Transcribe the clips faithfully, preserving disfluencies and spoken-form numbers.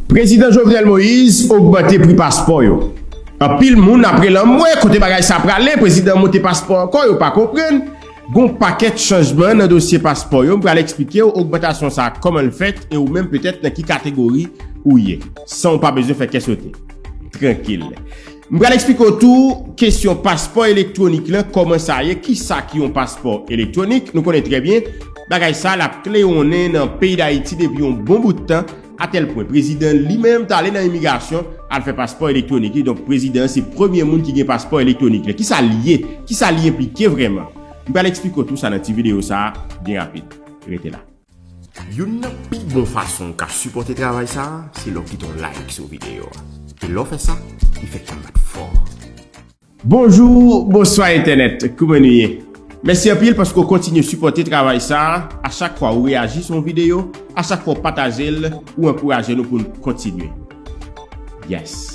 Prezidan Jovenel Moïse ogmante pri paspò yo. Anpil moun ap rele anmwe kote bagay sa prale, prezidan monte paspò ankò, yo pa konprann. Gon pakèt chanjman nan dosye paspò yo, m pral eksplike w ogmantasyon sa a kòman l fèt e ou menm petèt nan ki kategori ou ye, san w pa bezwen fè kè sote. Trankil. M pral eksplike w tou kesyon paspò elektwonik lan, kòman sa ye, kisa ki yon paspò elektwonik. Nou konnen trè byen, bagay sa l ap klewonnen nan peyi Dayiti depi yon bon bout tan, atèl pwen prezidan li menm t ale nan imigrasyon al fè paspò elektwonik li. Donk, prezidan an se premye moun ki gen paspò elektwonik li. Kisa l ye? Kisa li enplike vrèman? M pral eksplike w tou sa nan ti videyo sa a byen rapid. Rete la. Youn nan pi bon fason w ka sipòte travay sa a, se lè w kite yon like sou videyo a. E lè w fè sa, li fè kè m bat fò. Bonjou, bonswa entènèt, kouman nou ye? Mèsi anpil paske w kontinye sipòte travay sa a. A chak fwa ou reyaji sou yon videyo, a chak fwa w pataje l, ou ankouraje nou pou n kontinye. Yes.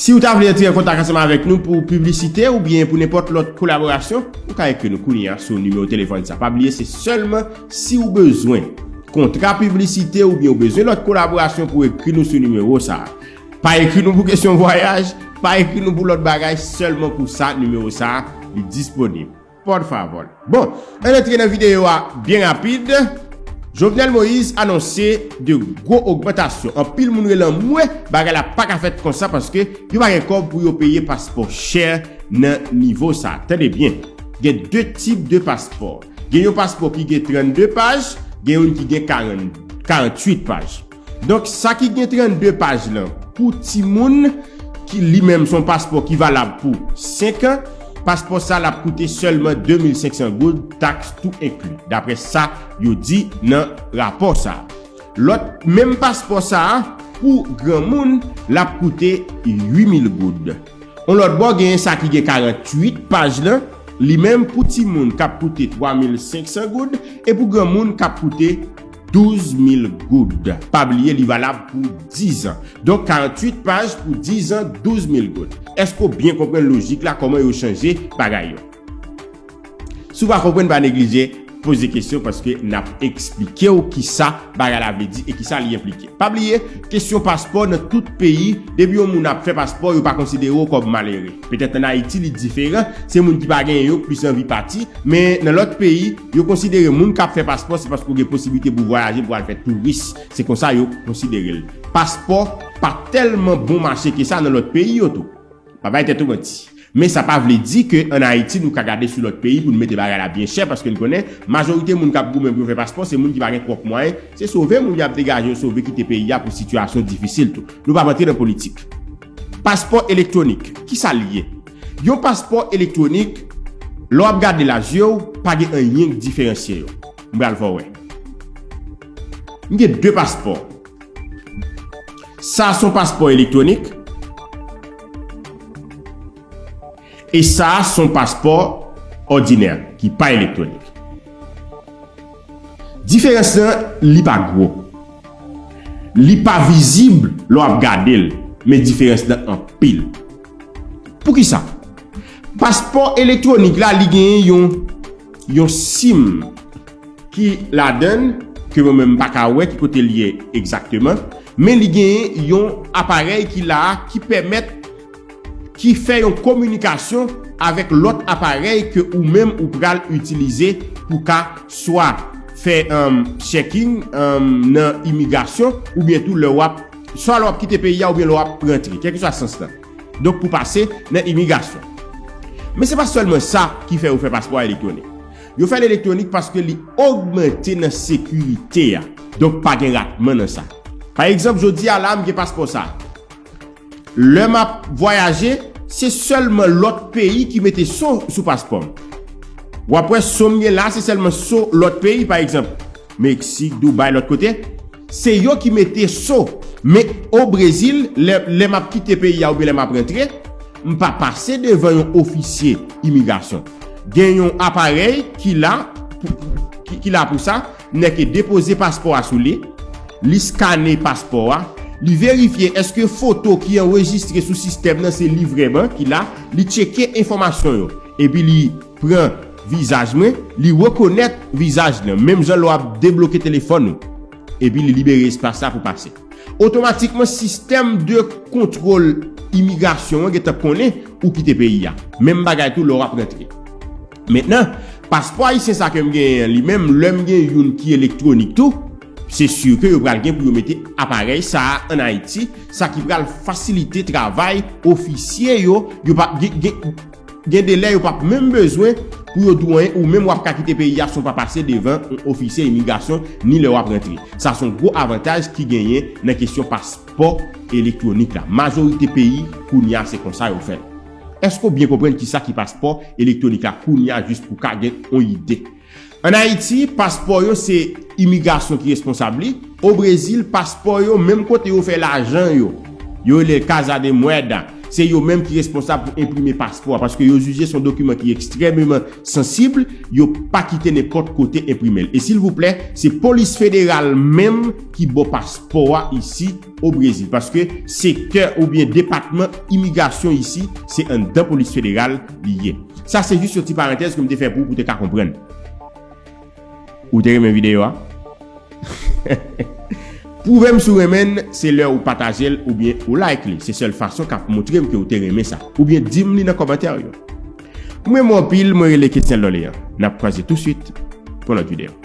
Si w ta vle antre an kontak ansanm avèk nou pou piblisite oubyen pou nenpòt lòt kolaborasyon, ou ka ekri nou kounye a sou nimewo telefòn sa. Pa bliye, se sèlman si w bezwen kontra piblisite oubyen w bezwen lòt kolaborasyon pou w ekri nou sou nimewo sa a. Pa ekri nou pou kesyon vwayaj, pa ekri nou pou lòt bagay, sèlman pou sa, nimewo sa a, li disponib. Por favor. Bon, ann antre nan videyo a byen rapid. Jovenel Moïse anonse de gwo ogmantasyon. Anpil moun rele anmwe, bagay la pa ka fèt konsa paske yo pa gen kòb pou yo peye paspò chè nan nivo sa. Tande byen, gen de tip de paspò. Gen yon paspò ki gen trannde paj, gen youn ki gen karant, karannwit paj. Donk, sa ki gen trannde paj lan, pou timoun, ki li menm se yon paspò ki valab pou senk an, paspò sa l ap koute sèlman de mil senk san goud, taks tou enkli, daprè sa yo di nan rapò sa. Lòt, menm paspò sa a, pou granmoun, l ap koute uit mil goud. On lòt bò, genyen sa ki gen karannwit paj lan, li menm pou timoun k ap koute twa mil senk san goud, e pou granmoun k ap koute douz mil goud. Pa bliye, li valab pou diz an. Donk, karannwit paj pou diz an, douz mil goud. Èske w byen konprann lojik la, kòman yo chanje bagay yo? Si w pa konprann, pa neglije poze kesyon, paske n ap eksplike w kisa bagay la vle di e kisa li enplike. Pa bliye, kesyon paspò nan tout peyi, depi yon moun ap fè paspò, yo pa konsidere w kòm malere. Petèt ann Ayiti, li diferan, se moun ki pa genyen yo k plis anvi pati, men nan lòt peyi, yo konsidere moun k ap fè paspò, se paske w gen posiblite pou w vwayaje, pou w al fè touris. Se konsa yo konsidere l. Paspò pa tèlman bon mache ke sa nan lòt peyi yo tou. Pa bay tèt ou manti. Men sa pa vle di ke ann Ayiti nou ka gade sou lòt peyi pou n mete bagay la byen chè, paske n konnen majorite moun k ap goumen pou yo fè paspò se moun ki pa gen twòp mwayen, se sove moun y ap degaje yo sove kite peyi a pou sitiyasyon difisil tou. Nou p ap antre nan politik. Paspò elektwonik, kisa l ye? Yon paspò elektwonik, lè w ap gade l a zye w, pa gen anyen k diferansye yo. M pral fè w wè. M gen de paspò. Sa a se yon paspò elektwonik. E sa a se yon paspò òdinè ki pa elektwonik. Diferans lan, li pa gwo. Li pa vizib lè w ap gade l, men diferans lan anpil. Poukisa? Paspò elektwonik la, li genyen yon, yon sim ki ladan l, ke mwen menm m pa ka wè ki kote l ye egzakteman, men li genyen yon aparèy ki la a ki pèmèt, ki fè yon kominikasyon avèk lòt aparèy ke ou menm ou pral itilize pou ka swa fè, um, checking, um, nan imigrasyon, oubyen tou lè w ap, swa lè w ap kite peyi a oubyen lè w ap rantre, kèlkeswa sans lan. Donk, pou pase nan imigrasyon. Men se pa sèlman sa ki fè yo fè paspò a elektwonik. Yo fè l elektwonik paske li ogmante nan sekirite a. Donk, pa gen ratman nan sa. Pa egzanp, jodi a la, m gen paspò sa. Lè m ap vwayaje, se sèlman lòt peyi ki mete so sou paspò m. W ap wè so m gen la, se sèlman so lòt peyi, pa egzanp, Meksik, Dubai, lòt kote. Se yo ki mete so. Men o Brezil, lè, lè m ap kite peyi a oubyen lè m ap rantre, m pa pase devan yon ofisye imigrasyon. Gen yon aparèy ki la pou, ki, ki la pou sa, nèg depoze paspò a sou li, li skane paspò a, li verifye èske foto ki anrejistre sou sistèm nan se li vrèman ki la, li tcheke enfòmasyon yo, epi li pran vizaj mwen, li rekonèt vizaj lan, menm jan lè w ap debloke telefòn ou. epi li libere espas la pou pase. Otomatikman, sistèm de kontwòl imigrasyon an gentan konnen ou kite peyi a. Menm bagay tou lè w ap rantre. Mentnan, paspò ayisyen sa ke m genyen an, li menm, lè m gen youn ki elektwonik tou, se si ke yo pral gen pou yo mete aparèy sa a ann Ayiti, sa ki pral fasilite travay ofisye yo, yo pa gen, gen, gen de lè yo p ap menm bezwen pou yo di w anyen, ou menm w ap ka kite peyi a san w pa pase devan yon ofisye imigrasyon, ni lè w ap rantre. Sa se yon gwo avantaj ki genyen nan kesyon paspò elektwonik la. Majorite peyi, kounye a, se konsa yo fè l. Èske w byen konprann kisa ki paspò elektwonik la kounye a, jis pou w ka gen yon ide? Ann Ayiti, paspò yo se imigrasyon ki responsab li. O Brezil, paspò yo, menm kote yo fè lajan yo, yo rele Casa de Mueda, se yo menm ki responsab pou enprime paspò a, paske yo jije se yon dokiman ki ekstrèmeman sansib, yo pa kite nenpòt kote enprime l. E silvouplè, se polis federal menm ki ba w paspò a isi o Brezil, paske sektè oubyen depatman imigrasyon isi, se anndan polis federal li ye. Sa se jis yon ti parantèz ke m te fè pou ou, pou w te ka konprann. Ou te renmen videyo a? Pwouve m si w renmen l, se lè ou pataje l oubyen ou like li. Se sèl fason k ap montre m ke ou te renmen sa. Oubyen di m li nan kòmantè yo. Mwen renmen w anpil, mwen rele Christian Lorléan. N ap kwaze touswit pou lòt videyo.